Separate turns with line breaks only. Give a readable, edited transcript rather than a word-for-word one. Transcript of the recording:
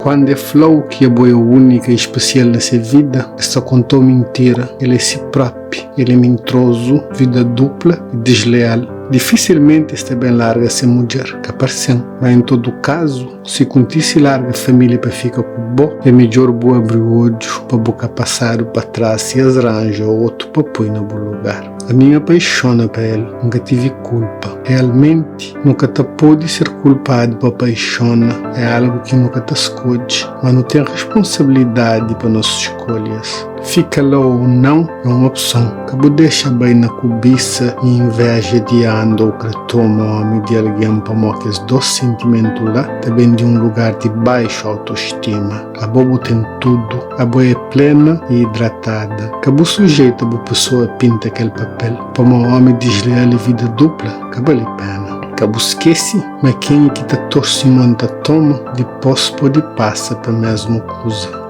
Kuandu e fla-u ki abo é únika i spesial na se vida, e sta konta-u mintira. El é si própi. El é mintrozu, vida dupla i desleal. Difisilmenti e sta ben larga se mudjer. Ka parse-m. Ma en todu kazu, si kontise larga família pa fika ku bo, é midjór bu abri odju pa bu ka pasadu pa tras si es ranja otu pa poi na bu lugar. Ami N apaixona pa el, N ka tivi kulpa. Realmenti, nu ka ta pode ser kulpadu pa apaixona, é algu ki nu ka ta skodje, má nu ten responsabilidadi pa nos skolhas. Fika la ô nau é un opson. Ka bu dexa bai na kubisa i inveja di anda ô kre toma ómi di algen pamó kes dôs sentimentu la ta ben di un lugar di baixu autostima. Abo bu ten tudu, abo é plena i hidratada. Ka bu sujeita bu pesoa pinta kel papel, pamó ómi disleal i vida dupla ka bali pena. Ka bu skese ma kenha ki ta torse mon ta toma, dipos pode pasa pa mesmu kuza.